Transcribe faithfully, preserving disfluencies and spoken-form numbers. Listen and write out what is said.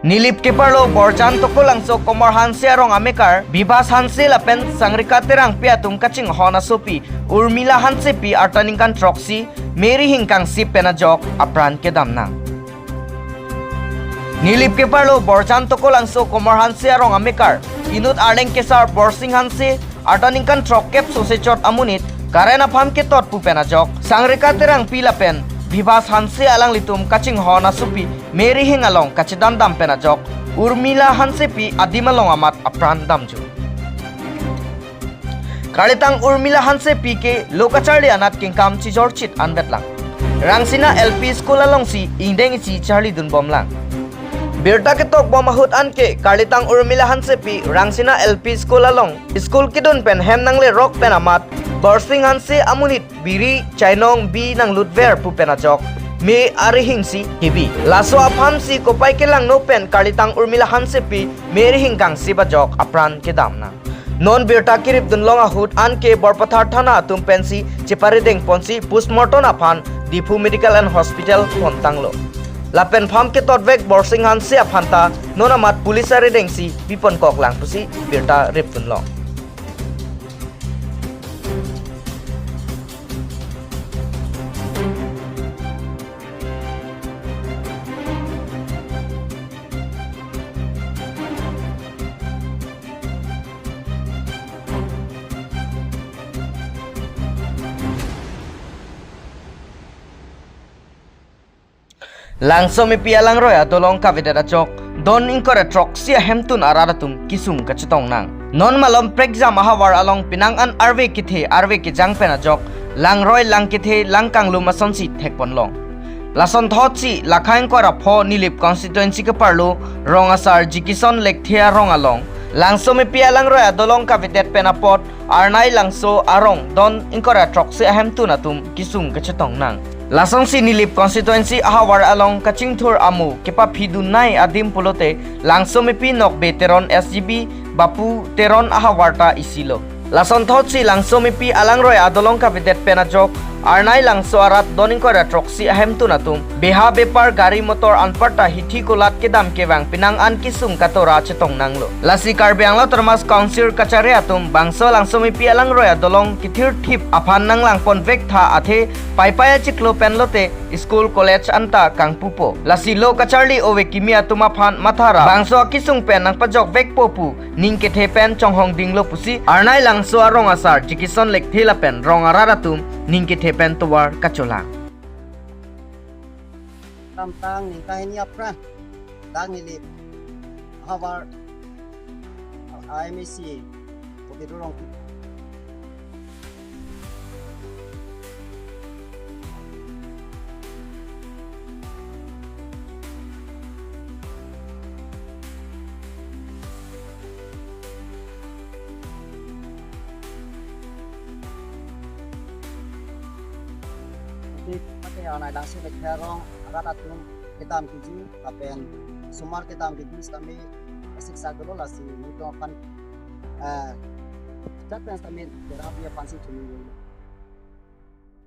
Nilip keparlo Borjan Tokolangso Komor Hanse arong amekar Bibhas Hanse lapen Sangrika Terangpi atum kachinghon asopi Urmila Hansepi arta ningkan throksi Mary Hingkangsi pen ajok apran kedam nang. Nilip keparlo Borjan Tokolangso Komor Hanse arong amekar inut arleng kesar Borsing Hanse arta ningkan throkkep sose chot amonit current apham ketot pu pen ajok Sangrika Terangpi lapen Bibhas Hanse alanglitum kachinghon asopi Mary Hing along kachedam dam pen ajok Urmila Hansepi adim along amat apran damjo. Karlitang Urmila Hansepi ke lo kacharli anat kengkam chijorchit anvetlang. Rangsina L P School alongsi ingdeng isi charlidun bomlang. Birta ketok bom ahut anke karlitang Urmila Hansepi Rangsina L P School along school kedun pen hem nanglerok pen amat Borsing Hanse amonit biri chainong bi nanglutver pu pen ajok me arihingsi kebi. Laso aphamsi kopai kelangno pen karlitang Urmila Hansepi Mary Hingkangsi pen ajok apran kedam nang. Non birta keripdun long ahut anke Borpathar Thana atum pensi cheparideng ponsi postmortem aphan Diphu Medical and Hospital pontanglo. Lapen pham ketotvek Borsing Hanse aphanta non amat police aridengsi piponkoklang pusi birta ripdun long. Langsomepi alangroi adolong kavedet ajok don ingkoi ra throksi ahemtun arat atum kesung kachetong nang. Non malom prekjam ahavar along penang an arve kethe arve kejang pen ajok langroi lang kethe lang kanglum asonsi thekpon long. Lason thotsi lakha ingkoi ra pho Nilip constituency keparlo rong asar Jikison Lekthe arong along Langsomepi alangroi adolong kavedet pen apot Arnai Langso arong don ingkoi ra throksi ahemtun atum kesung kachetong nang. Lasonsi Nilip constituency ahavar along kachingthur amo kepaphidun nai adim pulote Langsomepi Nokbe Teron S G B Bapu Teron ahavar ta isilo. Lason thotsi Langsomepi alangroi adolong kavedet pen ajok Arnai Langso arat don ingkoi ra throksi ahemtun atum beha bepar gari motor anparta hithi kolat kedam kevang penang an kesung katora chetong nanglo. Lasi Karbi Anglong Autonomous Council kachari atum bangso Langsomepi alangroi adolong kethirthip aphan nanglangponvek tha athe paipai achiklo pen lote school college anta kangpupo. Lasi lo kacharli ove kimi atum aphan mathara bangso akesung pen nangpajokvekpo pu ning kethe pen chonghong dinglo pusi Arnai Langso arong asar Jikison Lekthe lapen rong arat atum ning kethe pen tovar kacholang. Tamtang ningkan hini apran dak Nilip ahavar I M A C Bukidurong. Pati Arnai Langso Lekthe arong arat atum kedam kiji lapen osomar kedam kiji sitame asik sa dolo lasi nelitum aphan, eh, jat pen sitame terapi aphansi chumi.